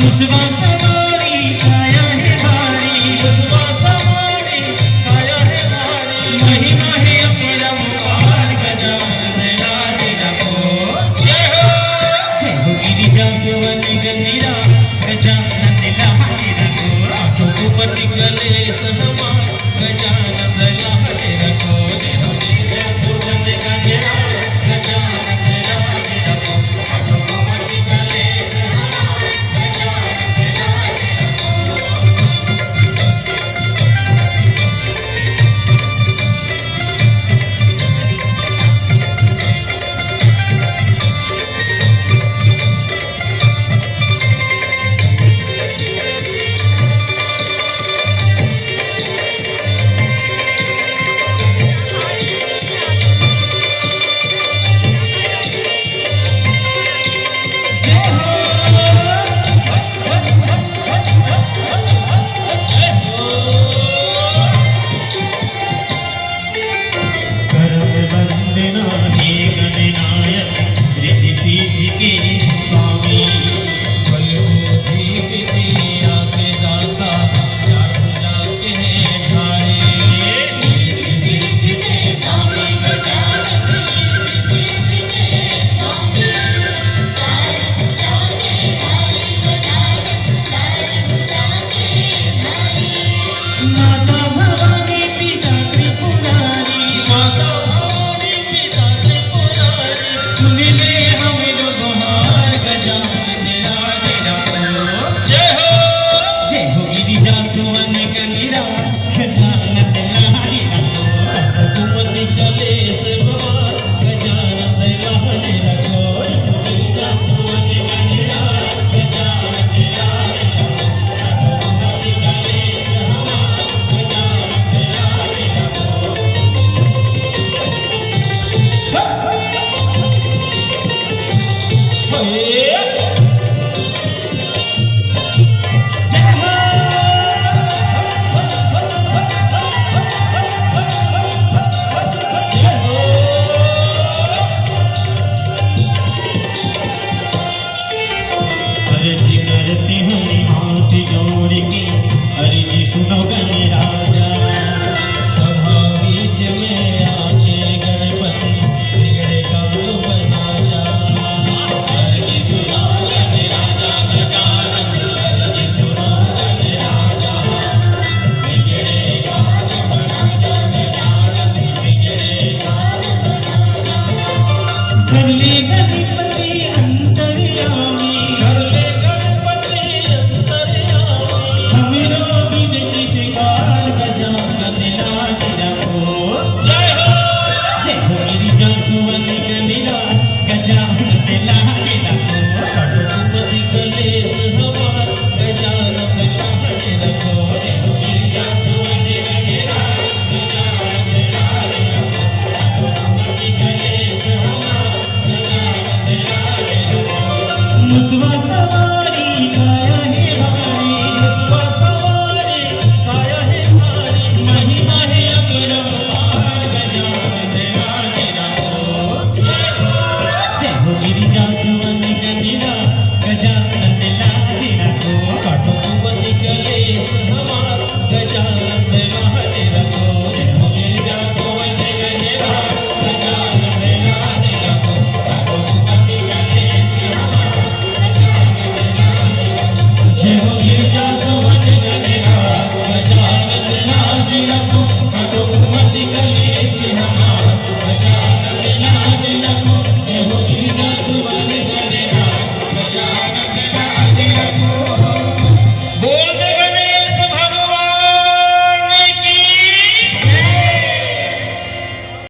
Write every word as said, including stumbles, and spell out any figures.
पुष्पा सवारी काया हे भारी, पुष्पा सवारी काया हे भारी, महिमा हे अपरंपार गजानन राज रखो। जय हो। जय हो गिरिजा सुवन गंगिरा गजानन राज रखो। रघुपति कलेश हमार गजानन राज रखो। जय हो गिरिजा सुवन गंगिरा गजानन राज रखो। करम वंदना हे गणनायक, रिद्धि सिद्धि के स्वामी। बल बुद्धि विद्या के दाता, चार भुजा के धारी। माता भवानी पिता त्रिपुरारी, माता भवानी पिता त्रिपुरारी, सुन ले हमरो गोहार गजानन राज रखो। जय हो। जय हो गिरिजा सुवन गंगिरा गजानन राज रखो। रघुपति कलेश भवा गजानन राज रखो। अर्जी करती